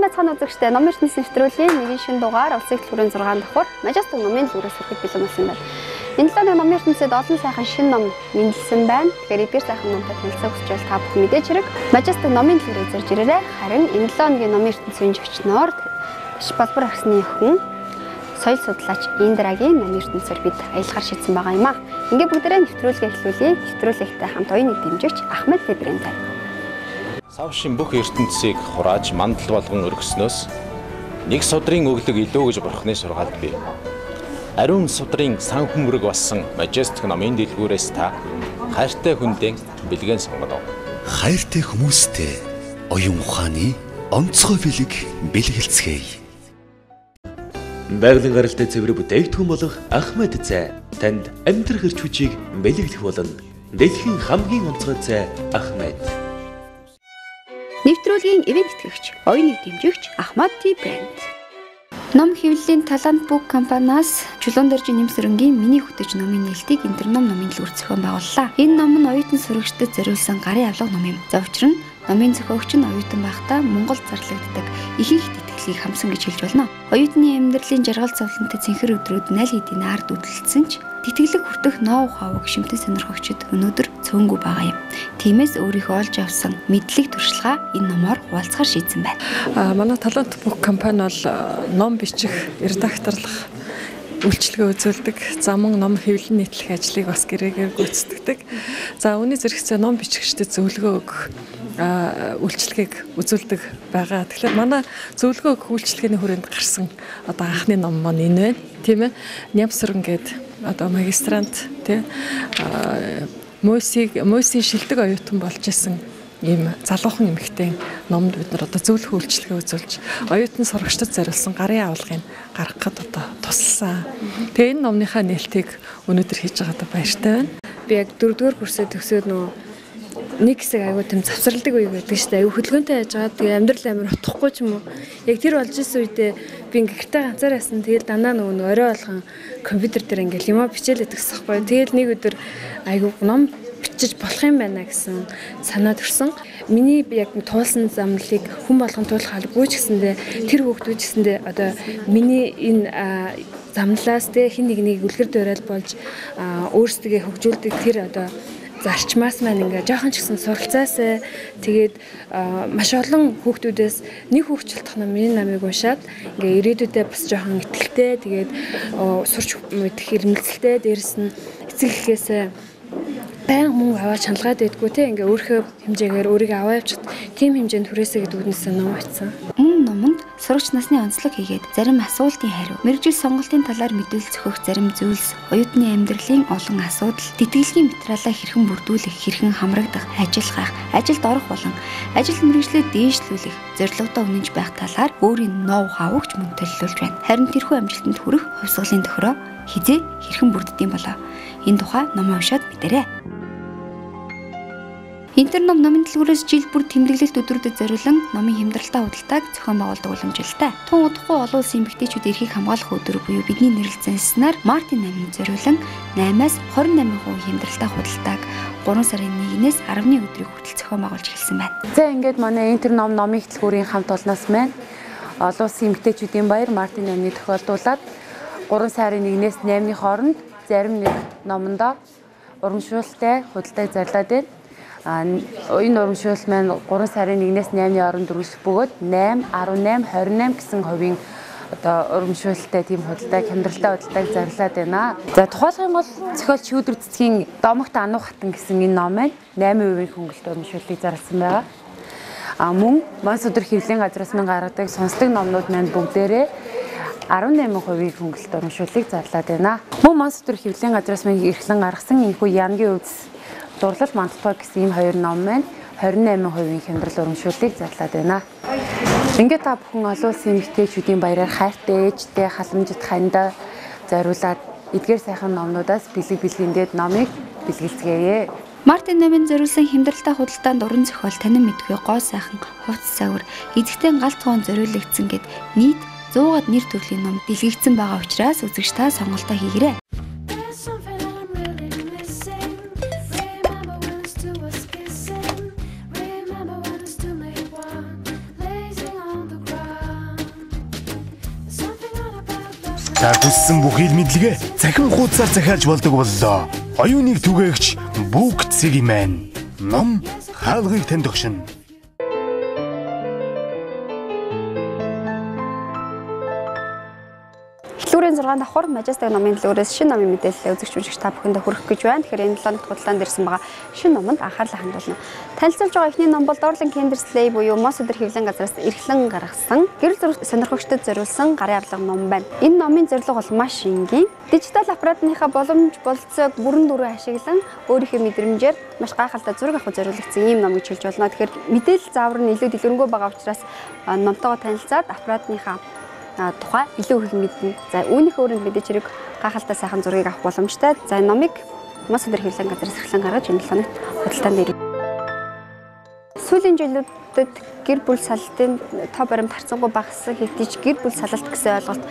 Сайн байцгаана үзэгчдээ, Номын ертөнцийн нэвтрүүлгийн нэгэн шинэ дугаар улсын хөтөлбөрийн 6 давхар Majestic номын дэлгүүрээс хүрэхэд бэлэн болсон байна. Энэ 7 хоног номын ертөнцид олон сайхан шинэ ном мэндэлсэн байна. Тэгэхээр эдгээр сайхан номтой танилцах хүсч байвал та бүхэн мэдээж хэрэг Majestic номын дэлгүүрээр зэрж ирээрэй. Харин энэ 7 хоногийн номын ертөнцийн зочноор Балбар агсны охин соёл судлаач Индрагийн номын ертөнцөөр бид аялахар шийдсэн байгаа юм аа. Ингээ бүгдээрээ нэвтрүүлгээ эхлүүлье. Нэвтрүүлэгтэй хамт оюуныг дэмжигч Ахмад Брэнд. Савшин бүх ертөнцийг хурааж мандал болгон өргөснөөс нэг судрын өглөг илүү гэж бурхны сургаалд бий. Ариун судрын сан хүмрэг болсон Majestic номын дэлгүүрээс та хайртай хүндээ бэлгэн сонгоно. Хайртай хүмүүстэй оюун ухааны онцгой бэлэг бэлгэлцгээе. Байгалийн гаралтай цэвэр бүтээгдэхүүн болох Ахмад цай танд амьдрах эрч хүчийг бэлэглэх болно. Дэлхийн хамгийн онцгой цай Ахмад. Нэвтрүүлгийн ивент итгэгч, оюуныг дэмжигч Ахмад Tea брэнд. Ном хэвлэлийн Талант Book компаниас Чулуун дөржин нэмсэрэнгийн Миний хөтөч номын нээлтийг Интерном номын дэлгүүр зохион байгууллаа. Энэ ном нь оюутан сурагчдад зориулсан гарын авлага ном юм. За учир нь номын зохиогч нь оюутан байхдаа Монгол зарлагддаг ихэнх тэтгэлгийг хамсан гэж хэлж болно. Оюутны амьдралын жаргал зовлонтой цэнхэр өдрүүд аль хэдийн ард үдэлсэн ч тэтгэлэг хүртэх ноу хавг шимтэн сонирхогчид өнөөдөр цөөнгүй байгаа юм. Тиймээс өөрийнхөө олж авсан мэдлэг туршлагаа энэ номоор хуваалцахар шийдсэн байна. Манай Талант Book компани бол ном бичих, редакторлох үйлчилгээ үзүүлдэг, за мөн ном хэвлэн нийтлэх ажлыг бас гэрээгээр гүйцэтгэдэг. За үүний зэрэгцээ ном бичигчдэд зөвлөгөө өгөх үйлчилгээг үзүүлдэг байгаа. Тэгэхээр манай зөвлөгөө өгөх үйлчилгээний хүрээнд гарсан одоо анхны ном маань энэ байна, тийм ээ. Нямсран гээд одоо магистрант тий Мойсийн шилдэг оюутан болж исэн ийм залуухан эмэгтэй номд бид нар одоо зөвлөх үйлчилгээ үзүүлж оюутан сурагчдад зориулсан гарын авлагыг гаргахад одоо тусалсан. Тэгээ энэ номныхаа нээлтийг өнөөдөр хийж байгаадаа баяртай байна. Би яг 4-р курсээ төгсөөд нөгөө нэг хэсэг айгүй тийм завсралдаг үе байдаг шүү дээ. Айгүй хөдөлгөөнтэй яаж байгаа. Тэгээ амьдрал амар утахгүй ч юм уу. Яг тэр болж исэн үедээ би ингээ гэртээ ганцаар байсан. Тэгэл дандаа нөгөө орой болгон компьютер дээр ингээл юмаа бичээлээд гэсэн байхгүй. Тэгэл нэг өдөр айгүй ном бичиж болох юм байна гэсэн санаа төрсөн. Миний яг туулсан замлыг хүн болгон туулах албагүй ч гэсэндээ тэр хүүхдүүд ч гэсэндээ одоо миний энэ замлаас тэ хин нэг нэг үлгэр дуурайл болж өөрсдөө хөгжүүлдэг тэр одоо зарчмаас маань ингээ жоохон ч гэсэн суралцаасай. Тэгээд маш олон хүүхдүүдээс нэг хүүхчлэх ном миний намыг уншаад ингээ ирээдүйдээ бас жоохон итгэлтэй, тэгээд сурч мэдэх эрмэлзэлтэй, дээрэс нь эцэг эхээсээ баян мөнгө аваад чаналгаад байдгүй те ингээ өөрийнхөө хэмжээгээр өөрийгөө аваа явчих тийм хэмжээнд хүрээсэй гэдэг үгнээс ном очсон. Мөн номонд сурагч насны онцлог хийгээд зарим асуултын хариу, мэргэжил сонголтын талаар мэдээлэл зохиох зарим зүйлс, оюутны амьдралын олон асуудал, тэтгэлгийн материалаа хэрхэн бүрдүүлэх, хэрхэн хамрагдах, ажил хайх, ажилд орох болон ажил мэргэжлээ дээшлүүлэх, зорилгодоо үнэнч байх талаар өөрийн ноу хавгч мөн төлөвлөж байна. Харин тэрхүү амжилтанд хүрэх хувьсгалын тохироо хизээ хэрхэн бүрддэм болоо. Энэ тухай ном уншаад мэдэрэй. Интерном номын дэлгүүрээс жил бүр тэмдэглэлт өдрүүдэд зориулан номын хямдралтай худалдааг зохион байгуулдаг уламжилтай. Тун удахгүй олон улсын эмэгтэйчүүд эрхийг хамгаалах өдөр буюу бидний нэрлэлцэнснээр мартын 8-нд зориулан 8-аас 28% хямдралтай худалдааг 3 сарын 1-ээс 10-ны өдрийг хүртэл зохион байгуулж эхэлсэн байна. За ингээд манай Интерном номын дэлгүүрийн хамт олноос маань олон улсын эмэгтэйчүүдийн баяр мартын 8-ны тохиолдуулаад 3 сарын 1-ээс 8-ны хооронд зарим нэг номондоо урамшуулалтай худалдааг зарлаад байна. Энэ урамшуулал маань 3 сарын 1-ээс 8-ны хооронд үргэлжлэх бөгөөд 8, 18, 28 гэсэн хувийн одоо урамшуулалтай тийм худалдааг, хямдралтай худалдааг зарлаад байна. За тухайлах юм бол зохиолч Шүүдэр цэцгийн Домогт Ануу хатан гэсэн энэ ном маань 8% хөнгөлөлт урамшууллыг зарласан байгаа. А мөн Манс өдөр хэвлэлийн газраас мэн гаргадаг сонслог номнууд маань бүгдээрээ 18% хөнгөлөлт урамшууллыг зарлаад байна. Мөн Манс өдөр хэвлэлийн газраас мэн эрхлэн гаргасан энэхүү Янгийн өвс Дурлал мандалтай гэсэн ийм хоёр ном маань 28% хямдрал урамшууллыг зарлаад байна. Ингээд та бүхэн олон улсын эмэгтэйчүүдийн баяраар хайртай ээжтэй, халамжит хандаа зориулаад эдгээр сайхан номнуудаас бэлэг бэлгэндээд номыг бэлгэлцгээе. Мартын 8-нд зориулсан хямдралтай худалдаанд уран зохиол, танин мэдгүй, гоо сайхан, хувцас загвар, эзэгтэй гал тогоон зориулагдсан гэд нийт 100-аад нэр төрлийн ном дэлгэгдсэн байгаа учраас үзэгч та сонголтоо хийгээрэй. Та хүссэн бүхий л мэдлэгээ цахим хуудасаар захиалж болдог боллоо. Оюуныг түгээгч Book Цэгийн. Ном хаалгыг танд өгшин. Дэлгүүрийн 6 давхар Majestic номын дэлгүүрээс шинэ номын мэдээлэл үзэгч уншигч та бүхэндээ хүргэх гэж байна. Тэгэхээр энэ 7 хоногт худалдаанд ирсэн байгаа шинэ номонд анхаарлаа хандуулна. Танилцуулж байгаа эхний ном бол Dorling Kindersley буюу Мос өдөр хэвлэлийн газраас эрхлэн гаргасан гэрэл зураг сонирхогчдод зориулсан гарын авлага ном байна. Энэ номын зорилго бол маш энгийн. Дижитал аппаратныхаа боломж болцоог бүрэн дүрэн ашиглан өөрийнхөө мэдрэмжээр маш гайхалтай зураг авах зориулагдсан ийм ном гэж хэлж болно. Тэгэхээр мэдээлэл заавар нь илүү дэлгэрэнгүй байгаа учраас номтойгоо танилцаад аппаратныхаа тухай илүү их мэднэ. За үүнийхээ өрөөнд мэдээж хэрэг гайхалтай сайхан зургийг авах боломжтой. За энэ номыг Мос өдөр хэвлэлийн газраас эрхлэн гаргаж энэ 7 хоногт худалдаанд ирнэ. Сүүлийн жилүүдэд гэр бүл салалтын тоо баримт харьцангуй багассан хэдий ч гэр бүл салалт гэсэн ойлголт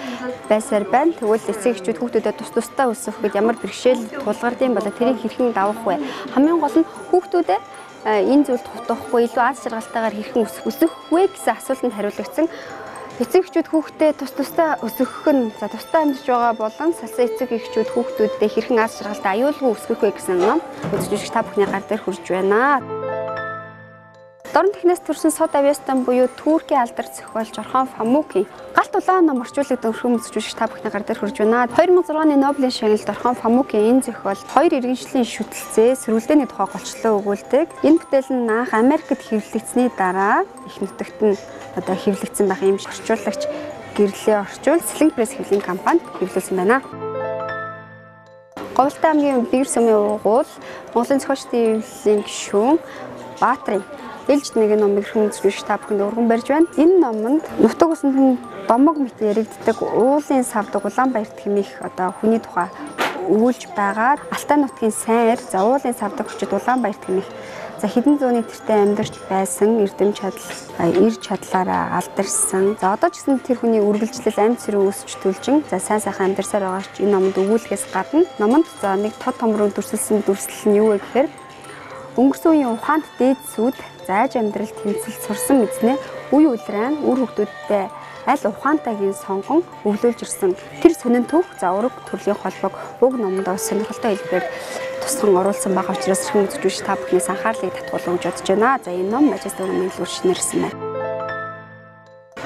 байсаар байна. Тэгвэл эцэг эхчүүд хүүхдүүдэд тус тусдаа өсгөхэд ямар бэрхшээл тулгардсан болоо тэрийг хэрхэн давах вэ? Хамгийн гол нь хүүхдүүдэд энэ зүйлд хутгахгүй илүү аз жаргалтайгаар хэрхэн өсөх вэ гэсэн асуултанд хариулагдсан. Эцэг эхчүүд хүүхдээ тус тусдаа өсгөх нь, за тусдаа амьдарч байгаа болон салсан эцэг эхчүүд хүүхдүүдэд хэрхэн аз жаргалтай аюулгүй өсгөх вэ гэсэн ном үзэгч та бүхний гар дээр хүрж байна. Дорн технээс төрсэн Сод Авьястан буюу Туркийн алдар зохиолч Орхон Памукийн Галт улаан ном орчуулагдан өрхөн үзэгч та бүхний гар дээр хүрж байна. 2006 оны Нобелийн шагналд Орхон Памукийн энэ зохиол хоёр иргэншлийн шүтэлцээ сэрүүлдээний тухай голчлон өгүүлдэг. Энэ бүтээл нь анх Америкт хэвлэгдсэний дараа их нутагт нь одоо хэвлэгдсэн байх юм орчуулагч гэрлээ орчуул Сэлэнг пресс хэвлэлийн компанид хэвлүүлсэн байна. Говьлтай аймгийн Бэгэр сүмийн уугуул Монголын зохиолчдын хэвлэлийн гишүүн Баатрын Ээлжид нэгэн номыг өрхөн үзэгч та бүхэнд өргөн барьж байна. Энэ номонд нутаг усанд нь домог мэт яригддаг уулын савдаг Улаанбаярт хэмээх одоо хүний тухай өгүүлж байгаа. Алтай нутгийн сайн эр, за уулын савдаг хүчит Улаанбаярт хэмээх за хэдэн зууны тэртээ амьдарч байсан эрдэм чадал, эр чадлаараа алдарсан. За одоо ч гэсэн тэр хүний үргэлжлэл амьд сэрүү өсч төлжин за сайн сайхан амьдарсаар байгаа ч энэ номонд өгүүлэхээс гадна номонд за нэг тод томрон дүрсэлсэн дүрслэл нь юу вэ гэхээр өнгөрсөн үеийн ухаант дээд сүд зааж амьдрал тэмцэл сурсан эзнээ үе үлрээн үр хөвгүүдтэй аль ухаантайг нь сонгон өвлүүлж ирсэн тэр сонин түүх за ураг төрлийн холбоог уг номонд сонирхолтой хэлбэрээр тусган оруулсан байгаа учраас эрхэм үзэгч та бүхнээс анхаарлыг татгуулна гэж бодож байна. За энэ ном Majestic номын дэлгүүр шинээрсэн байна.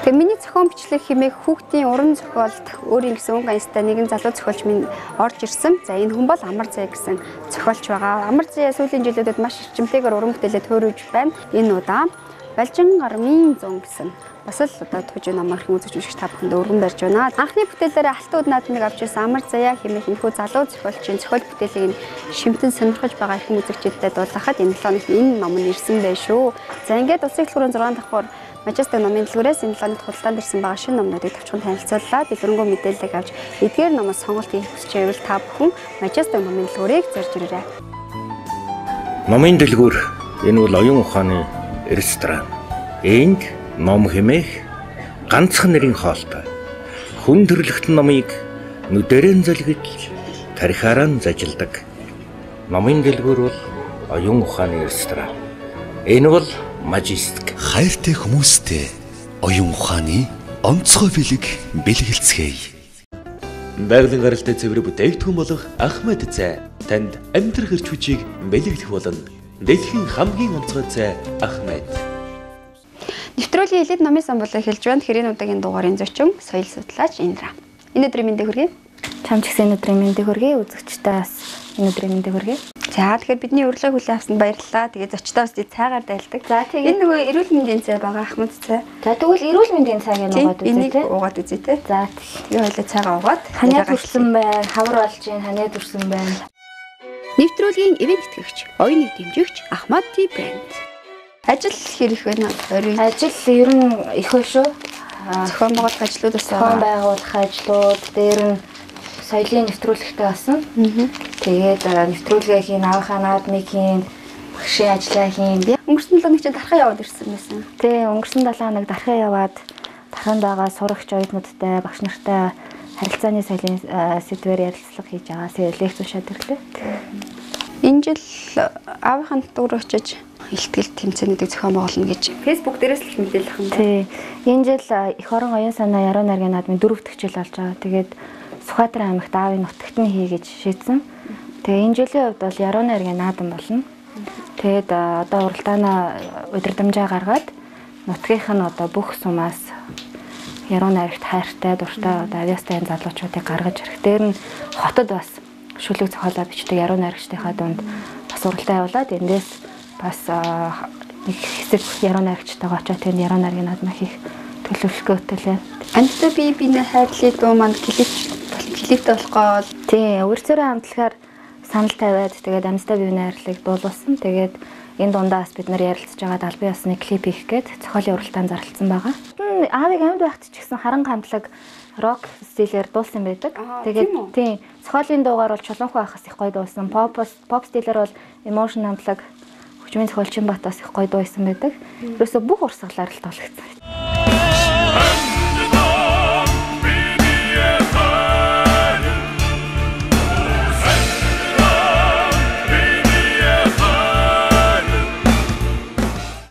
Тэгээ миний зохион бичлэг хэмээх хүүхдийн уран зохиолд өөрийн гэсэн өнгө аястай нэгэн залуу зохиолч минь орж ирсэн. За энэ хүн бол Амар Зая гэсэн зохиолч байгаа. Амар Зая сүүлийн жилүүдэд маш эрчимтэйгээр уран бүтээлээ төөрөж байна. Энэ удаа Балжин гармын зун гэсэн бас л одоо түжин ном өрхөн үзэгч уншигч та бүхэнд өргөн барьж байна. Анхны бүтээлээрээ Алтан үд наадмыг авч ирсэн Амар Заяа хэмээх энэхүү залуу зохиолчийн зохиол бүтээлийг шимтэн сонирхож байгаа эрхэм үзэгчдэд дуулгахад энэ 7 хоногт энэ ном нь ирсэн байх шүү. За ингээд улсын дэлгүүрийн 6 давхар Majestic номын дэлгүүрээс энэ 7 хоногт худалдаанд ирсэн байгаа шинэ номнуудыг товчхон танилцууллаа. Дэлгэрэнгүй мэдээллийг авч эдгээр номоос сонголт хийх хүсч байвал та бүхэн Majestic номын дэлгүүрийг зорж ирээрэй. Номын дэлгүүр энэ бол оюун ухааны ресторан. Энд ном хэмээх ганцхан нэрийн хоолтой. Хүн төрөлхтөн номыг нүдэрэн зөлгөж тархиараа зажилдаг. Номын дэлгүүр бол оюун ухааны ресторан. Энэ бол Majestic. Хайртай хүмүүстэй оюун ухааны онцгой бэлэг бэлгэлцгээе. Байгалийн гаралтай цэвэр бүтээгдэхүүн болох Ахмад цай танд амьдрах эрч хүчийг бэлэглэх болно. Дэлхийн хамгийн онцгой цай Ахмад. Нэвтрүүлгийн элит номын сан болоо эхэлж байна. Тэгэхээр энэ удаагийн дугаарын зочин соёл судлаач Индра. Энэ өдрийн мэндийг хүргэе. Чам ч гэсэн энэ өдрийн мэндийг хүргэе. Үзэгчдээ бас энэ өдрийн мэндийг хүргэе. За тэгэхээр бидний урилгыг хүлээн авсанд баярлалаа. Тэгээ зочдоо бас цайгаар дайлдаг. За тэгээ энэ нөгөө эрүүл мэндийн цай байгаа Ахмад цай. За тэгвэл эрүүл мэндийн цайг нь уугаад үзье те. Энийг уугаад үзье те. За тэгээ хоёлаа цайгаа уугаад. Ханиад хүрсэн байна. Хавар болж байна. Ханиад хүрсэн байна. Нэвтрүүлгийн ивент итгэгч, оюуныг дэмжигч Ахмад Tea брэнд. Ажил хэрэг вэ? Орой. Ажил ер нь их вэ шүү. Зохион байгуулах ажлууд бас зохион байгуулах ажлууд дээр нь соёлын нэвтрүүлэгтэй болсон. Тэгээд нэвтрүүлгээ хийн, аавынхаа наадмыг хийн, багшийн ажлаа хийн. Өнгөрсөн 7 хоног чинь дархаа яваад ирсэн байсан. Тий, өнгөрсөн 7 хоног дархаа яваад дарханд байгаа сурагч оюутнуудтай, багш нартай харилцааны соёлын сэдвээр ярилцлага хийж байгаа. Лекц уншаад ирлээ. Энэ жил аавынхаа нутаг руу очиж ихтгэл тэмцээнүүдийг зохион байгуулна гэж Facebook дээрээс л мэдээлэл авах юм. Тий. Энэ жил эх орон оюун санаа яруу найргийн наадмын 4 дахь хичээл болж байгаа. Тэгээд Сүхбаатар аймагт аавын нутагт нь хий гэж шийдсэн. Тэгээ энэ жилийн хувьд бол Яруу найргийн наадам болно. Тэгээд одоо уралдаанаа удирдамжаа гаргаад нутгийнх нь одоо бүх сумаас яруу найрагт хайртай, дуртай одоо авьяастай залуучуудыг гаргаж ирэх. Дээр нь хотод бас шүлэг зохиолоо бичдэг яруу найрагчдынхаа дунд бас уралдаан явуулаад эндээс бас нэг хэсэг яруу найрагчтайгаа очиод тэнд яруу найргийн наадмаа хийх төлөвлөгөөтэй лээ. Амьтаа бие биенээ хайрлыг дуу маань клиптэй болох гол. Тийм, үрцөрөө хамтлагаар санал тавиад тэгээд амьтаа бие биенээ хайрлыг дуулуулсан. Тэгээд энэ дундаас бид нар ярилцж байгаа албан ёсны клип хийх гээд зохиолын уралдаан зарласан байгаа. Аавыг амьд байхад ч гэсэн харанга хамтлаг рок стилээр дуулсан байдаг. Тэгээд тийм, зохиолын дуугаар бол Чулуунхүү ахас их гоё дуулсан. Pop стилээр бол Emotion хамтлаг, Хөгжмийн зохиолчин Бат бас их гоё дуулсан байдаг. Ерөөсө бүх урсгалаар л дуулагдсан.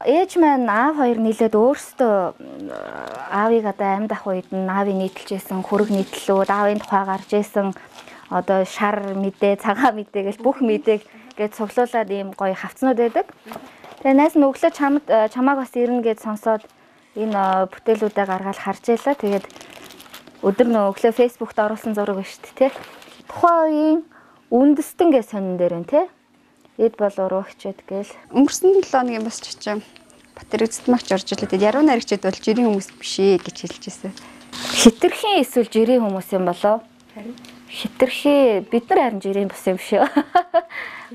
Ээж маань аав хоёр нийлээд өөрсдөө аавыг одоо амьд ах үед нь аавыг нийтэлжсэн, хөрөг нийтлүүд, аавын тухай гарч исэн одоо шар мэдээ, цагаан мэдээ гэл бүх мэдээг гээд цуглуулад ийм гоё хавцнууд байдаг. Тэгээ найз нь өглөө чамааг бас ирнэ гэд сонсоод энэ бүтээлүүдээ гаргаад харж байлаа. Тэгээд өдөр нөө өглөө фэйсбүүкт оруулсан зураг байна шүү дээ, тэ. Тухайн үеийн үндэстэн гэж сонин дээр байна, тэ. Эд бол уруу хичээд гээл. Өнгөрсөн 7 хоногийн бас чичээ Батэр эзэдмагч орж илээ. Тэгээд яруу найрагчид бол жирийн хүмүүс биш ээ гэж хэлж ирсэн. Хитрхийн эсвэл жирийн хүмүүс юм болов? Харин хитрхи бид нар харин жирийн бус юм шүү.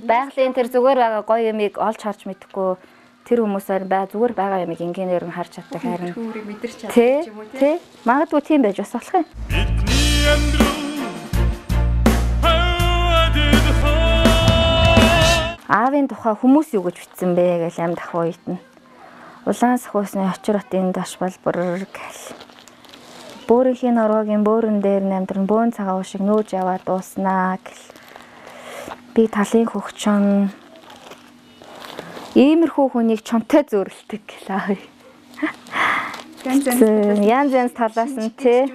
Байгалийн тэр зүгээр байгаа гоё юмыг олж харж мэдэхгүй тэр хүмүүс харин зүгээр байгаа юмыг энгийнээр нь харж чаддаг харин. Түүрийг мэдэрч чаддаг юм уу тий? Магадгүй тийм байж бас болох юм. Бидний амьдрал Аавын тухай хүмүүс юу гэж бичсэн бэ гэж амьд ах үед нь. Улаан сахиусны очир хотын даш балбар гэл. Бөөрийнхний норвогийн бөөрөн дээр амьдран бөөн цагаан шиг нүүж яваад дууснаа гэл. Би талын хөгчөн иймэрхүү хүнийг чонтой зөөрлөдөг гэл аав. Янз янз талаас нь тий.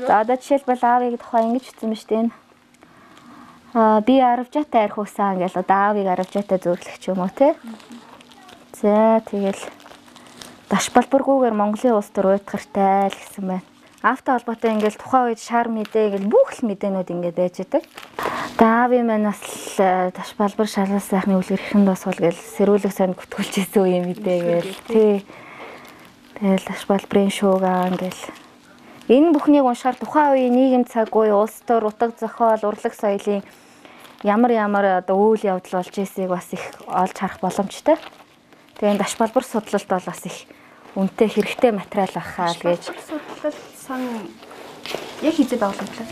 За одоо жишээлбэл аавыг тухай ингэж бичсэн ба штэ энэ. Би аравжаатай архиусан гэл одоо аавыг аравжаатай зөөрлөх ч юм уу тий. За тэгэл даш балбаргүйгээр Монголын улс төр уйтгартай л гэсэн байна. Аавтай холбоотой ингээл тухайн үед шар мэдээ гэл бүх л мэдээнүүд ингээд байж байдаг. Тэгээ аавын маань бас даш балбар шалаас сайхны үлгэр хэрхэн дуусгал гэл сэрүүлэг санд гүтгүүлж исэн үе мэдээ гэл тий. Тэгэл даш балбарын шуугаан гэл. Энэ бүхнийг уншихаар тухайн үеийн нийгэм цаг үе, улс төр, утга зохиол, урлаг соёлын ямар ямар одоо үйл явдал болж ийсийг бас их олж харах боломжтой. Тэгээ энэ даш балбар судлалт бол бас их үнэтэй хэрэгтэй материал байхаа л гэж. Судлал сан яг хэзээ байгуулагдлаа?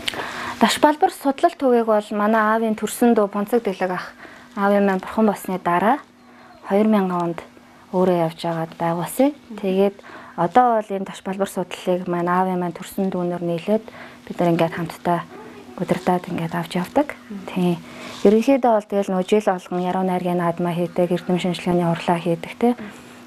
Даш балбар судлал төвийг бол манай аавын төрсөн дүү Бонцог Дэлэг ах аавын маань бурхан болсны дараа 2000 онд өөрөө явж байгаад байгуулсан. Тэгээд одоо бол энэ даш балбар судлалыг манай аавын маань төрсөн дүүнөр нийлээд бид нар ингээд хамтдаа удирдаад ингээд авч явдаг. Тийм. Ерөнхийдөө бол тэгэл нөө жил болгон яруу найргийн наадмаа хийдэг, эрдэм шинжилгээний хурлаа хийдэг тий.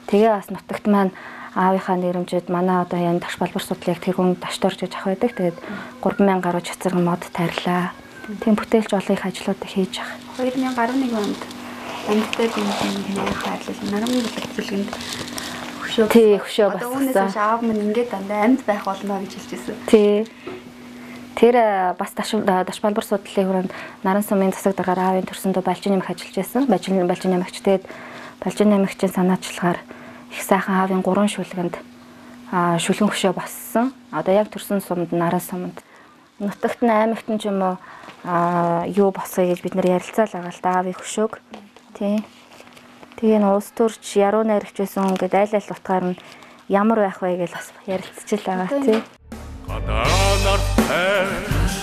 Тэгээ бас нутагт маань аавынхаа нэрэмжид манай одоо энэ даш балбар судлалыг тэргүүн дашторж гэж авах байдаг. Тэгээд 3000 гаруй цацраг мод тарилаа. Тийм бүтээлч олон их ажлуудыг хийж байгаа. 2011 онд амьттай биеийн хайрлал наран бүлэг зүлгэнд хөшөө. Тий, хөшөө бассан. Одоо үүнээс хойш аав минь ингээд дандаа амьд байх болно гэж хэлж ирсэн. Тий. Тэр бас даш балбар судлалын хүрээнд Наран сумын засаг даргаар аавын төрсөн дүү Балжин нэмэх ажиллаж байсан. Балжин нэмэгч тэгээд Балжин нэмэгчийн санаачлагаар их сайхан аавын 3 шүлгэнд шүлгэн хөшөө боссон. Одоо яг төрсөн сумд Наран сумд нутагт нь аймагт нь ч юм уу юу босгоё гэж бид нар ярилцаал байгаа л да аавын хөшөөг. Тий. Тэгээ н улс төрч яруу найрагч байсан хүн гээд аль аль утгаар нь ямар байх вэ гэж бас ярилцчихл байгаа тий. Гадаанаар хайж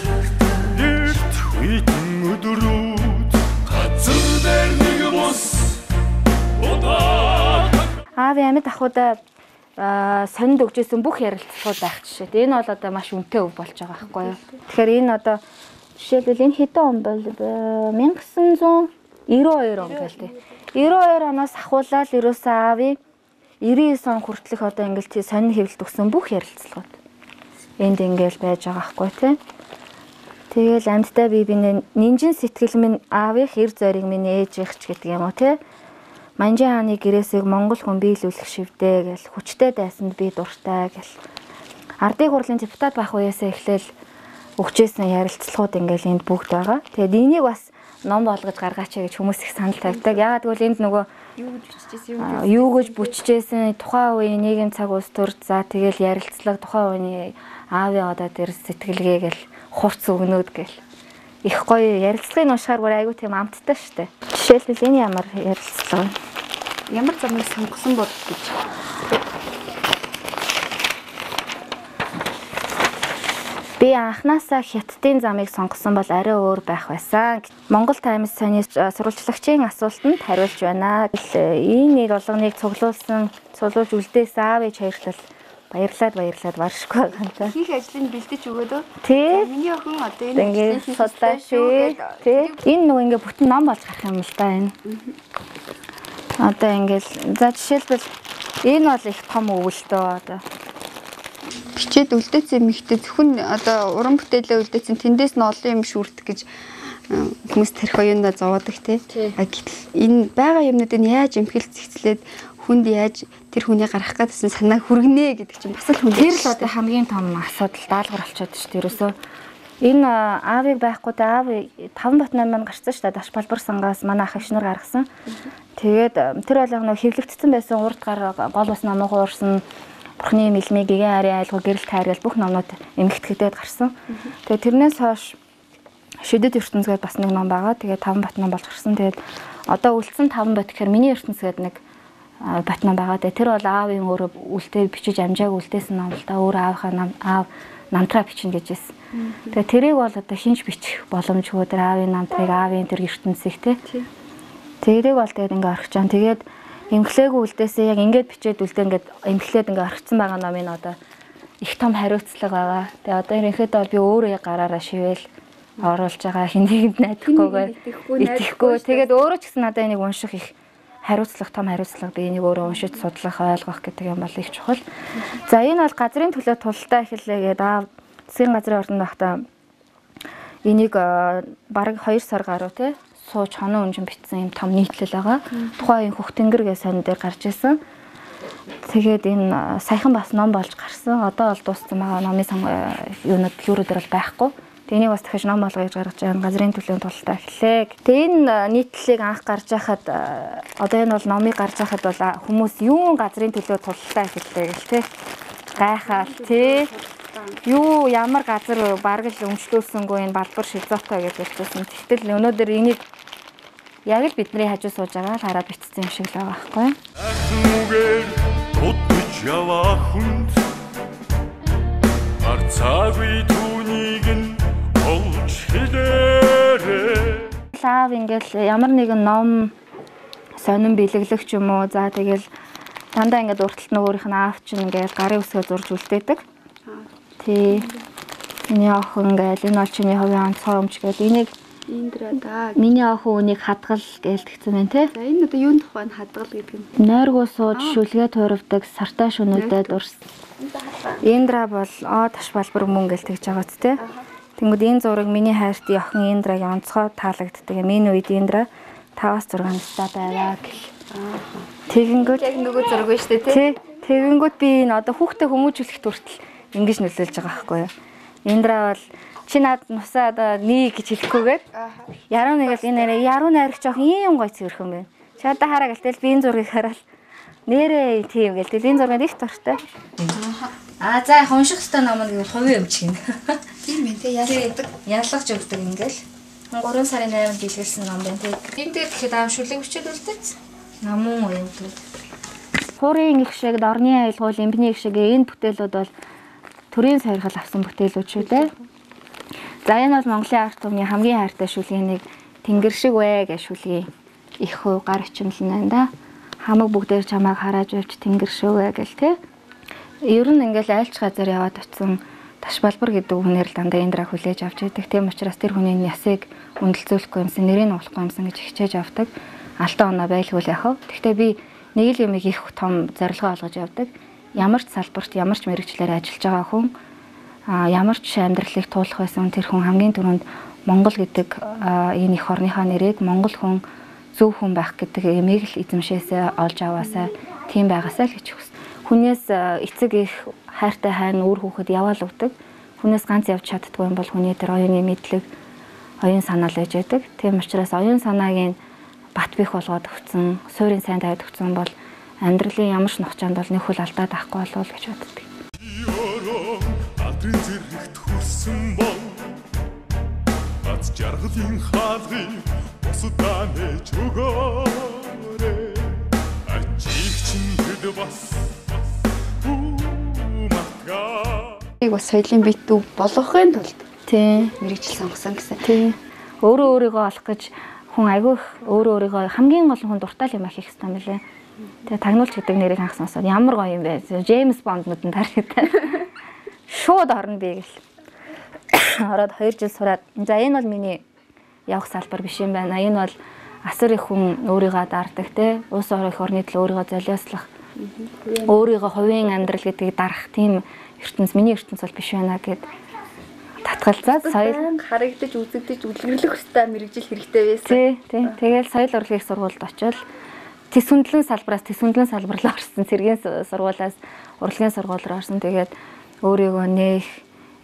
эрт хүйтэн өдрүүд газар дээр нэг бус удаа. Аавын амьд ахуйдаа сонинд өгчээсэн бүх ярилцлагууд байх жишээ. Энэ бол одоо маш үнэтэй өв болж байгаа байхгүй юу? Тэгэхээр энэ одоо жишээлбэл энэ хэдэн он бол 1992 он гээл тий. 92 оноос ахуулаад ерөөсөө аавын 99 он хүртэлх одоо ингээл тий сонин хэвлэлт өгсөн бүх ярилцлагууд энд ингээл байж байгаа байхгүй тий. Тэгэл амьдтай бие биенээ нинжин сэтгэл минь аавынх эр зориг минь ээжийнх ч гэдэг юм уу те. Манжин хааны гэрээсийг монгол хүн биелүүлэх шивдээ гэл хүчтэй дайсанд би дуртай гэл. Ардын хурлын депутат байх үеэсээ эхлээл өгчээсэн ярилцлагууд ингээл энд бүгд байгаа. Тэгээд энийг бас ном болгож гаргаач гэж хүмүүс их санал тавьдаг. Яагаад гэвэл энд нөгөө юу гэж биччихсэн тухайн үеийн нийгэм цаг уус төр за тэгэл ярилцлага тухайн үеийн аавын одоо тэр сэтгэлгээ гэл хурц өгнөд гэл. Их гоё ярилцлагыг уншихаар бүр айгүй тийм амттай штэ. Жишээлбэл энэ ямар ярилцлага вэ? Ямар замыг сонгосон бол гэж. Би анханасаа Хятадын замыг сонгосон бол арай өөр байх байсан. Монгол Таймс сони сурвалжлагчийн асуултанд хариулж байна. Энэ нэг болгоныг цуглуулсан, цуглуулж үлдээсэн аав ээж хоёрлол баярлаад баршгүй байгаа юм та. Хийх ажлыг бэлдэж өгөөд өө. Тий. Миний охин одоо энэ ажлыг судлаа шүү. Тий. Энэ нөгөө ингээ бүтэн ном болж гарах юм л да энэ. Одоо ингээл за жишээлбэл энэ бол их том өвөлтөө одоо. Бичээд үлдээсэн юм ихтэй зөвхөн одоо уран бүтээлээ үлдээсэн тэндээс нь олон юм шүрдэх гэж хүмүүс тарих оюунаа зовоодаг тий. А гэтэл энэ байгаа юмнуудыг яаж эмхэл зэгцлээд хүнд яаж тэр хүний гаргах гэдсэн санаа хүргэнэ гэдэг чинь бас л хүн. Тэр л одоо хамгийн том асуудал даалгавар болчиход шүү дээ. Ерөөсөө энэ аавыг байхгүй да аав 5.8 маань гарсан шүү дээ. Даш балбар сангаас манай ах эгч нар гаргасан. Тэгээд тэр бол яг нэг хэвлэгдсэн байсан урд гар гол бас намуухан уурсан Бурхны мэлмиг гигэн арын айлгуу гэрэл тайргал бүх номнууд эмгэгтгэгдээд гарсан. Тэгээд тэрнээс хойш шидэд ертөнц гээд бас нэг ном байгаа. Тэгээд 5 бат ном болж гарсан. Тэгээд одоо үлдсэн 5 бат гэхээр миний ертөнц гээд нэг бат ном байгаа. Тэгээд тэр бол аавын өөрөө үлдээ бичиж амжааг үлдээсэн ном л да. Өөр аавынхаа нам аав намтраа бичнэ гэж хэлсэн. Тэгээд тэрийг бол одоо хинч бичих боломжгүй. Тэр аавын намтрыг аавын тэр ертөнцийг те. Тэрийг бол тэгээд ингээ орхиж байгаа. Тэгээд эмхлээгүй үлдээсээ яг ингээд бичээд үлдээ ингээд эмхлээд ингээд орхисон байгаа номын одоо их том хариуцлага байгаа. Тэгээ одоо ерөнхийдөө бол би өөрөө яг гараараа шивэл оруулж байгаа хин нэгэнд найдахгүйгээр итгэхгүй. Тэгээд өөрөө ч гэсэн надад энийг унших их хариуцлага том хариуцлага би энийг өөрөө уншиж судлах ойлгох гэдэг юм бол их чухал. За энэ бол газрын төлөө тулалдаа эхэллээ гэдэг аав засгийн газрын ордонд байхдаа энийг бараг 2 сар гаруй те сууж хоноо өнжин бичсэн юм том нийтлэл байгаа. Тухайн үеийн Хөх тэнгэр гэж сонин дээр гарч ирсэн. Тэгээд энэ саяхан бас ном болж гарсан. Одоо бол дууссан байгаа. Номын юунууд дэлгүүрүүдээр бол байхгүй. Тэгээд энийг бас дахиж ном болгоё гэж гаргаж байгаа. Газрын төлөөний тулалдаа эхэллээ. Тэгээд энэ нийтлэлийг анх гарч байхад одоо энэ бол номыг гарч байхад бол хүмүүс юун газрын төлөө тулалдаа эхэллээ гэл тэ. Гайхаал тий. Юу ямар газар бараг л өмчлөөсөнгөө энэ балбар шизотой гэж хэлсэн. Тэгтэл өнөөдөр энийг яг л бидний хажуу сууж байгаа л хараад бичсэн юм шиг л байгаа байхгүй. Нүгээр дутж яваа хүнд арцаагүй түүнийг нь олж хэлээрээ. Лав ингээл ямар нэгэн ном сонин бэлэглэх ч юм уу. За тэгэл дандаа ингээд урталт нөгөөрийнх нь аав чинь ингээл гарын үсгээ зурж үлдээдэг. Тий. Миний охин гээл энэ бол чиний хувийн онцгой өмч гээл энийг Индра да. Миний охин үнийг хадгал гээл тэгсэн байна те. За энэ одоо юун тухай нь хадгал гэдэг юм. Нойргоо сууж шүлгээ туурвдаг сартай шүнүүдэд урс. Индра бол таш балбар мөн гээл тэгж байгаа ч те. Тэнгүүд энэ зураг миний хайрт охин Индрагийн онцгой таалагддаг. Энэ үед Индра 5-6 настай байваа гэл. Тэгэнгүүт яг нөгөө зураг байна шүү дээ те. Тэгэнгүүт би энэ одоо хүүхдээ хүмүүжүүлэх хүртэл ингэж нөлөөлж байгаа байхгүй юу. Индра бол чи над нусаа одоо нэг гэж хэлэхгүйгээр яруу нэг л энэ нэрээ яруу найрагч жоох ийм гоё цэвэрхэн байна. Чи одоо хараа гэлтэл би энэ зургийг хараад нэрээ тийм гэлтэл энэ зурганд их дуртай. Аа за яг унших хэвээр ном нь гэвэл хувийн өмч гин. Тийм ээ те ялгадаг. Ялгаж өгдөг ингээл. 3 сарын 8-нд бэлгэлсэн ном байна те. Энэ дээр тэгэхэд аав шүлэг бичээд үлдээц. Намун уянтууд. Хуурын их шиг, дорны айлгуул, эмбний их шиг энэ бүтээлүүд бол төрийн сойрхол авсан бүтээлүүд шүү дээ. За энэ бол Монголын арт түмний хамгийн хайртай шүлгийн нэг Тэнгэр шиг вэ гэж шүлгийн их хувь гар өчмөл нь байна да. Хамаг бүгдээр чамайг харааж явж тэнгэр шиг вэ гэл те. Ер нь ингээл айлч газар яваад очисон таш балбар гэдэг хүнээр л дандаа Индра хүлээж авч яадаг. Тийм учраас тэр хүний ясыг үнэлзүүлэхгүй юмсан, нэрийг нуулахгүй юмсан гэж хичээж авдаг. Алтан оноо байлгүй л яах вэ? Гэхдээ би нэг л юмыг их том зорилгоо олгож явдаг. Ямар ч салбарт, ямар ч мэрэгчлэр ажиллаж байгаа хүн Ямар ч амьдралыг туулах байсан тэр хүн хамгийн түрүүнд Монгол гэдэг энэ их орныхоо нэрийг Монгол хүн зөв хүн байх гэдэг ямиг л эзэмшээсээ олж аваасаа тийм байгаасаа л гэж хүснэ. Хүнээс эцэг их хайртай хайна үр хүүхэд яваал өгдөг. Хүнээс ганц явж чаддгүй юм бол хүний тэр оюуны мэдлэг, оюун санаа л байж байдаг. Тийм учраас оюун санааг нь бат бих болгоод өгсөн, суурийн сайн тавиад өгсөн бол амьдралын ямар ч нухчаанд бол нэг хөл алдаад авахгүй болов гэж боддог. Алдрын зэрэгт хүрсэн бол аз жаргалын хаалгыг бусдаа нээж өгөөрэй. Ачиг чин тэд бас мартгаа. Нэг бас соёлын битүү болгохын тулд тий мэргэжил сонгосон гэсэн. Тий. Өөрөө өөрийгөө олох гэж хүн айгүй их өөрөө өөрийгөө хамгийн гол нь хүн дуртай юм хийх хэрэгтэй юм билээ. Тэгээ тагнуулч гэдэг нэрийг анх сонсоод ямар гоё юм бэ? Джеймс Бонд нүдэн тархитай. Шууд орно би гэл. Ороод 2 жил сураад за энэ бол миний явах салбар биш юм байна. Энэ бол асар их хүн өөрийгөө даардаг те. Улс орон их орны төлөө өөрийгөө золиослох, өөрийгөө хувийн амьдрал гэдгийг дарах тийм ертөнц миний ертөнц бол биш байна гэд татгалзаад соёл харагдаж үзэгдэж үлгэрлэх ёстой мэргэжил хэрэгтэй байсан. Тий, тий. Тэгэл соёл урлагийн сургуульд очиод тэсүндлэн салбараас тэсүндлэн салбар руу орсон. Цэргийн сургуулиас урлагийн сургууль руу орсон. Тэгээд өөрийгөө нээх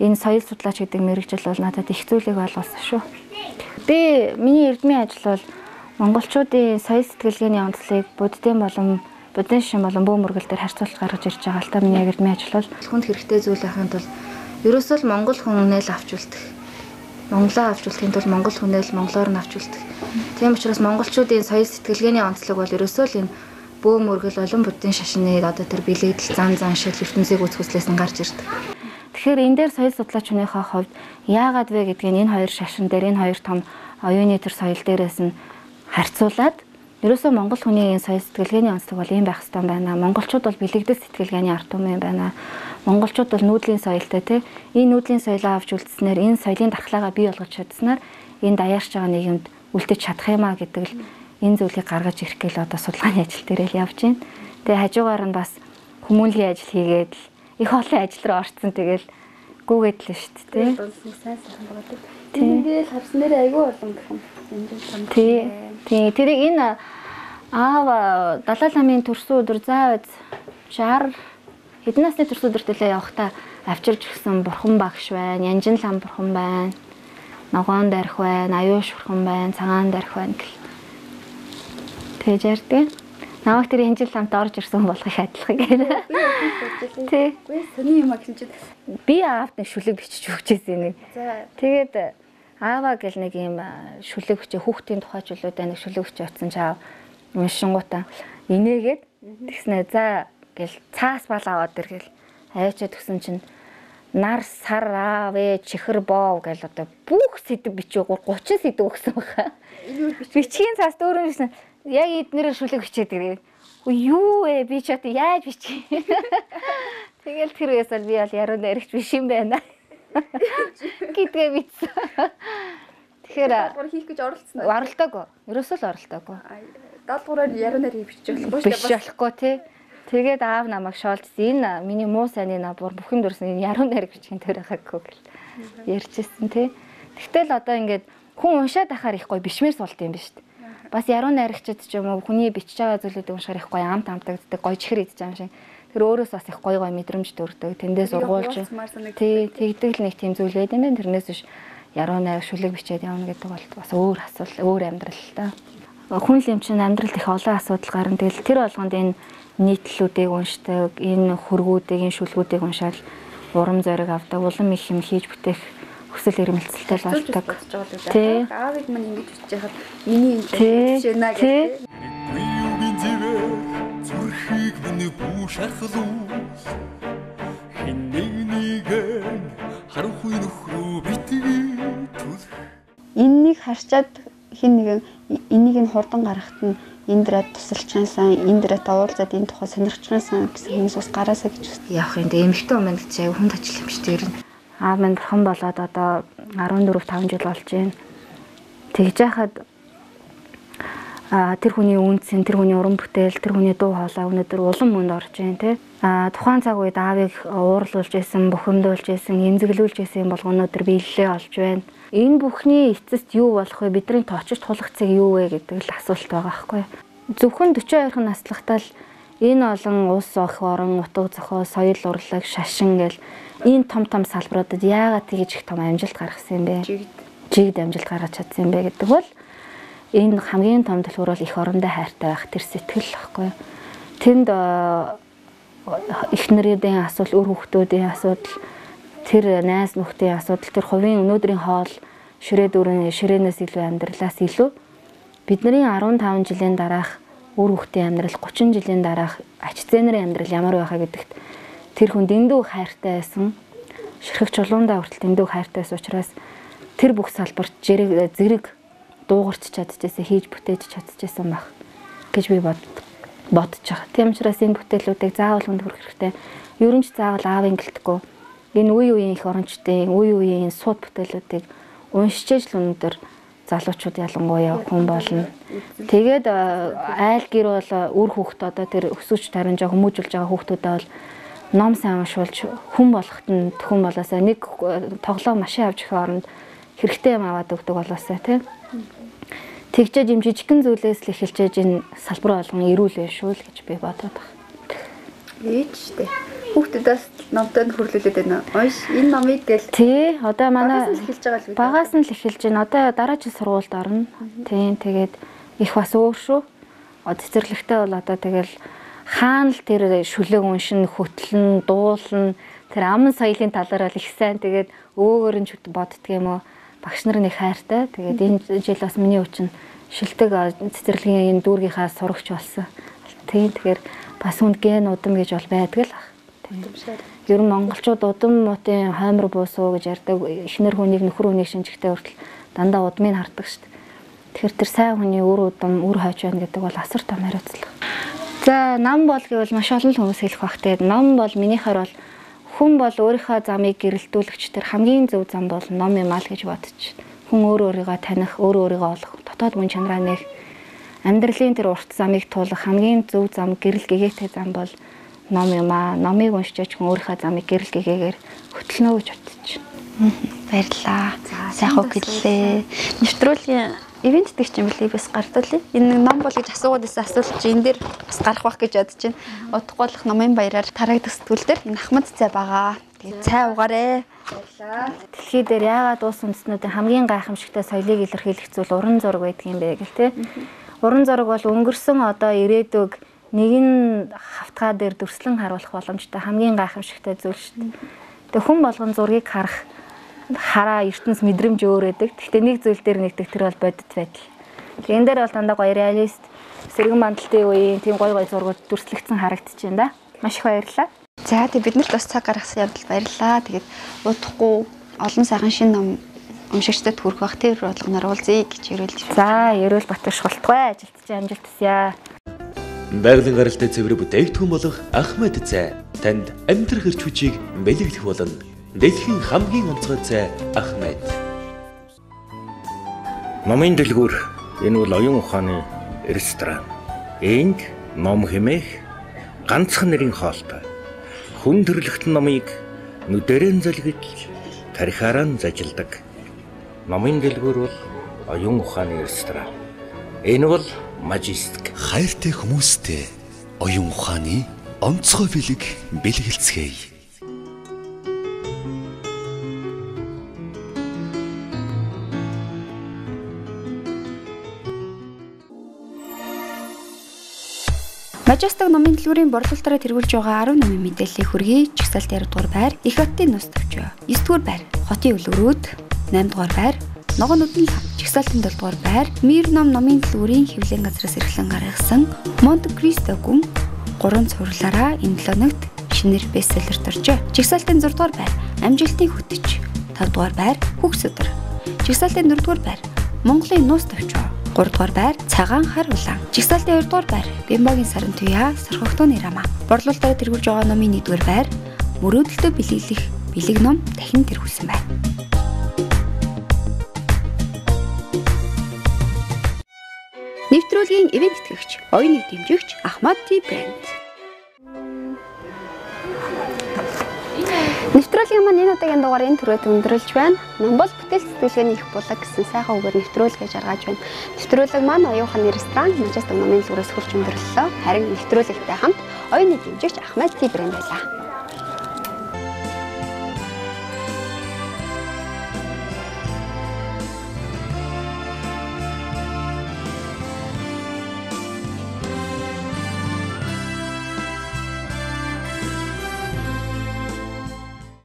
энэ соёл судлаач гэдэг мэргэжил бол надад их зүйлийг ойлгуулсан шүү. Би миний эрдмийн ажил бол монголчуудын соёл сэтгэлгээний онцлогийг буддын болон буддын шин болон бөө мөргөл дээр харьцуулт гаргаж ирж байгаа л та миний яг эрдмийн ажил бол хүнд хэрэгтэй зүйл байхын тулд ерөөсөө л монгол хүнээ л авч үлдэх. Монголоо авч үлдэхин тулд монгол хүнээ л монголоор нь авч үлдэх. Тийм учраас монголчуудын соёл сэтгэлгээний онцлог бол ерөөсөө л энэ бөө мөргөл олон буддын шашны одоо тэр бэлэгдэл зан заншил ертөнцийг үзэх хүслээс нь гарч ирдэг. Тэгэхээр энэ дээр соёл судлаач хүнийхээ хувьд яагаад вэ гэдгийг энэ хоёр шашин дээр энэ хоёр том оюуны төр соёл дээрээс нь харьцуулаад ерөөсөө монгол хүний энэ соёл сэтгэлгээний онцлог бол ийм байх ёстой юм байна. Монголчууд бол бэлэгдэл сэтгэлгээний ард түмэн юм байна. Монголчууд бол нүүдлийн соёлтой тий. Энэ нүүдлийн соёлоо авч үлдснээр энэ соёлын дархлаагаа бий болгож чадсанаар энэ даяарч байгаа нийгэмд үлдэж чадах юм а гэдэг л энэ зүйлийг гаргаж ирэх гээл одоо судалгааны ажил дээр л явж байна. Тэгээ хажуугаар нь бас хүмүүнлэгийн ажил хийгээд л их олон ажил руу орцсон. Тэгэл гүгээд л шүү дээ тий. Сайн сайхан байгаа. Тэндээ л харсан дээр айгүй олон гэх юм. Тий. Тий. Тэрийг энэ аав Далай ламын төрсөн өдөр заа 60 хэдэн насны төрсөн өдөрт лээ явахдаа авчирж өгсөн бурхан багш байна, Янжин лам бурхан байна, ногоон дарих байна, аюуш бурхан байна, цагаан дарих байна гэл. Тэгэж ярьдаг. Намайг тэр Янжин ламт орж ирсэн хүн болох их адилхан гэх. Тий. Үгүй сони юм а гэсэн чинь би аавд нэг шүлэг бичиж өгчээсэн нэг. Тэгээд ааваа гэл нэг юм шүлэг бичээ хүүхдийн тухай чөлөөтэй нэг шүлэг бичээ очсон чи аав уншингуудаа инээгээд тэгснэ за гэл цаас бал аваад ир гэл аваачаад өгсөн чинь нар сар аав ээ чихэр боов гэл одоо бүх сэдв бичээ 30 сэдв өгсөн баха. Бичгийн цаас дөрөв бичсэн. Яг эднэрээр шүлэг бичээд ирээ. Юу вэ би ч одоо яаж бичих. Тэгэл тэр үеэс бол би бол яруу найрагч биш юм байна гэдгээ бичсэн. Тэгэхээр даалгавар хийх гэж оролцсон уу? Оролдоогүй. Ерөөсөө л оролдоогүй. Даалгавраар яруу найраг бичиж болохгүй шүү дээ. Бичиж болохгүй тий. Тэгээд аав намайг шоолдсон. Энэ миний муу сайнны набуур бүх юм дөрсөн энэ яруу найраг бичихин төр байгаагүй гэл ярьжсэн тий. Тэгтэл одоо ингээд хүн уншаад ахаар их гоё бишмээр суулт юм биш үү? Бас яруу найрагчид ч юм уу хүний бичиж байгаа зүйлүүдийг уншихаар их гоё амт амтагддаг, гоё чихэр идэж байгаа юм шиг. Тэр өөрөөс бас их гоё гоё мэдрэмж төрдөг. Тэндээс ургуулж тий тэгдэг л нэг тийм зүйл байд юм байна. Тэрнээс биш яруу найраг шүлэг бичээд явна гэдэг бол бас өөр асуудал, өөр амьдрал л та. Хүн л юм чинь амьдралд их олон асуудал гарна. Тэгэл тэр болгонд энэ нийтлэлүүдийг уншдаг, энэ хөргүүдийг, энэ шүлгүүдийг уншаал урам зориг авдаг, улам их юм хийж бүтээх хүсэл эрмэлзэлтэй болдог. Тий. Аавыг мань ингэж бичиж яхад миний энэ жишээ нэ гэх. Зүрхийг минь бүү шархлуул. Хэн нэг нэгэн харанхуй нөхрөө битгий түлх. Эннийг харчаад хин нэгэн энийг нь хурдан гаргахад нь Индрад тусалчихсан, Индратай уулзаад энэ тухай сонирхчихсан гэсэн хүмүүс бас гараасаа гэж үздэг. Явах юм дээ. Эмэгтэй хүн гэж аяг хүнд ажил юм шүү дээ. Аав минь бурхан болоод одоо 14 5 жил болж байна. Тэгж яхад Тэр хүний үнцэн, тэр хүний уран бүтээл, тэр хүний дуу хоолой өнөөдөр улам мөнд орж байна тий. Тухайн цаг үед аавыг уурлуулж байсан, бухимдуулж байсан, эмзэглүүлж байсан юм бол өнөөдөр биелэлээ олж байна. Энэ бүхний эцэст юу болох вэ? Бидний тоочж тулах цэг юу вэ гэдэг л асуулт байгаа байхгүй. Зөвхөн 42 наслахтаа л энэ олон улс ох орон, утга зохиол, соёл урлаг, шашин гэл энэ том том салбаруудад яагаад тэгж их том амжилт гаргасан юм бэ? Жигд амжилт гаргаж чадсан юм бэ гэдэг бол энэ хамгийн том төлхөр бол эх орондоо хайртай байх тэр сэтгэл байхгүй. Тэнд эхнэрүүдийн асуудал, үр хүүхдүүдийн асуудал, тэр найз нөхдийн асуудал, тэр хувийн өнөөдрийн хоол, ширээ дүүрэн ширээнээс илүү амьдралаас илүү бидний 15 жилийн дараах үр хүүхдийн амьдрал, 30 жилийн дараах ач зээнэрийн амьдрал ямар байхаа гэдэгт тэр хүн дэндүү хайртай байсан. Ширхэг чулуундаа хүртэл дэндүү хайртай байсан учраас тэр бүх салбарт зэрэг дуугарч чадчихсан, хийж бүтээж чадчихсан байх гэж би бодож байгаа. Тийм учраас энэ бүтээлүүдийг заавал хүнд хүргэх хэрэгтэй. Ер нь ч заавал аавын гэлтгүй. Энэ үе үеийн их орончдын, үе үеийн сууд бүтээлүүдийг уншиж л өнөөдөр залуучууд ялангуяа хүн болно. Тэгээд айл гэр бол үр хүүхд одоо тэр өсөж таримж байгаа, хүмүүжүүлж байгаа хүүхдүүдээ бол ном сайн уншуулж хүн болоход нь төхөн болоосаа нэг тоглоом машин авч өгөх оронд хэрэгтэй юм аваад өгдөг болоосаа тий. Тэгчээж юм жижигхэн зүйлээс л эхэлжээж энэ салбар болгон эрүүл байх шүү л гэж би бодоод байна. Ээж штэ. Хүүхдүүдээс номтой нь хөрлүүлээд байна. Унш энэ номыг гэл. Тий, одоо манай багаас нь эхэлж байгаа л үү? Багаас нь л эхэлж байна. Одоо дараа жил сургуульд орно. Тий, тэгээд их бас өөр шүү. Цэцэрлэгтэй бол одоо тэгэл хаана л тэр шүлэг уншин, хөтлөн, дуулна. Тэр аман соёлын талаар бол их сайн. Тэгээд өвөөгөр нь ч боддөг юм уу? Багш нар нэг хайртай. Тэгээд энэ жил бас миний өвчин шилдэг цэцэрлэгийн энэ дүүргийнхаа сурагч болсон. Тийм, тэгэхээр бас хүнд ген удам гэж бол байдаг л ах. Ер нь монголчууд удам муутын хоймор буусуу гэж ярьдаг. Эхнэр хүнийг нөхөр хүнийг шинжихтэй хүртэл дандаа удмыг хардаг шүү дээ. Тэгэхээр тэр сайн хүний үр удам, үр хойч байна гэдэг бол асар том хариуцлага. За, нам бол гэвэл маш олон хүмүүс хэлэх бах. Тэгээд ном бол минийхээр бол хүн бол өөрийнхөө замыг гэрэлтүүлэгч тэр хамгийн зөв зам бол ном юм аа л гэж бодож. Хүн өөр өөрийгөө таних, өөр өөрийгөө олох, дотоод мөн чанараа нээх, амьдралын тэр урт замыг туулах хамгийн зөв зам, гэрэл гэгээтэй зам бол ном юм аа. Номыг уншиж хүн өөрийнхөө замыг гэрэл гэгээгээр хөтлөнө гэж бодож. Баярлалаа. Сайхан үг хэллээ. Нэвтрүүлгийн ивент гэдэг чинь билий бас гардуулъя. Энэ ном бол гэж асуугаад байсан асуулт чи энэ дээр бас гарах байх гэж бодож байна. Удахгүй болох номын баяраар тараагдах сэтгүүл дээр энэ Ахмад цай байгаа. Тэгээд цай угаарэ. Баярлалаа. Дэлхий дээр яагаад улс үндэстнүүдийн хамгийн гайхамшигтай соёлыг илэрхийлэх зүйл уран зураг байдаг юм бэ гэл те. Уран зураг бол өнгөрсөн одоо ирээдүг нэгэн хавтгаа дээр дүрслэн харуулах боломжтой хамгийн гайхамшигтай зүйл шүү дээ. Тэгээ хүн болгон зургийг харах хараа ертөнц мэдрэмж өөр байдаг. Гэхдээ нэг зүйл дээр нэгдэг тэр бол бодит байдал. Тэгээ энэ дээр бол дандаа гоё реалист, сэргэн мандалтын үеийн тийм гоё гоё зургууд дүрслэгдсэн харагдаж байна да. Маш их баярлалаа. За, тэг биднэрт бас цаг гаргасан явдал баярлалаа. Тэгээд удахгүй олон сайхан шинэ ном уншигчдад хүрэх бах тэр болгоноор уулзъя гэж ерөөлж. За, ерөөл Батүрш болтугай ажилтж амжилт хүсье. Байгалийн гаралтай цэвэр бүтээгдэхүүн болох Ахмад цай танд амьдрах эрч хүчийг бэлэглэх болно. Дэлхийн хамгийн онцгой цай Ахмад. Номын дэлгүүр энэ бол оюун ухааны ресторан. Энд ном хэмээх ганцхан нэрийн хоолтой. Хүн төрөлхтөн номыг нүдэрэн зэлгэж тархиараа зажилдаг. Номын дэлгүүр бол оюун ухааны ресторан. Энэ бол Majestic. Хайртай хүмүүстэй оюун ухааны онцгой бэлэг бэлгэлцгээе. Majestic номын дэлгүүрийн борлуулалтаараа тэргүүлж байгаа 10 номын мэдээллийг хүргэе. Чигсалт 6 дугаар байр, Их хотын нус төвчөө. 9 дугаар байр, Хотын өлөрүүд, 8 дугаар байр, Ногоон нүдэн лам, Чигсалтын 7 дугаар байр, Мир ном номын дэлгүүрийн хэвлэлийн газраас эрхлэн гаргасан Монте Кристо гүн 3 цувралаараа энэ 7 хоногт шинээр бестселлерт оржээ. Чигсалтын 6 дугаар байр, Амжилтын хөтөч, 5 дугаар байр, Хөгс өдөр. Чигсалтын 4 дугаар байр, Монголын нус төвчөө. 3 дугаар байр Цагаан хар улаан. Чигсалтын 2 дугаар байр Бимбогийн саран туяа Сорхогтооны рама. Борлуулалтаараа тэргүүлж байгаа номын 1 дугаар байр Мөрөөдөлтөө бэлэглэх бэлэг ном дахин тэргүүлсэн байна. Нэвтрүүлгийн ивент итгэгч, оюуныг дэмжигч Ахмад Tea брэнд. Нэвтрүүлгийн маань энэ удаагийн дугаар энэ түрээд өндөрлж байна. Ном бол бүтээл сэтгүүлгээний их булаг гэсэн сайхан үгээр нэвтрүүлгээ жаргаж байна. Нэвтрүүлэг маань оюун ухааны ресторан Majestic номын дэлгүүрээс хурж өндөрлөлөө. Харин нэвтрүүлэгтэй хамт оюуны дэмжигч Ахмад Tea брэнд байлаа.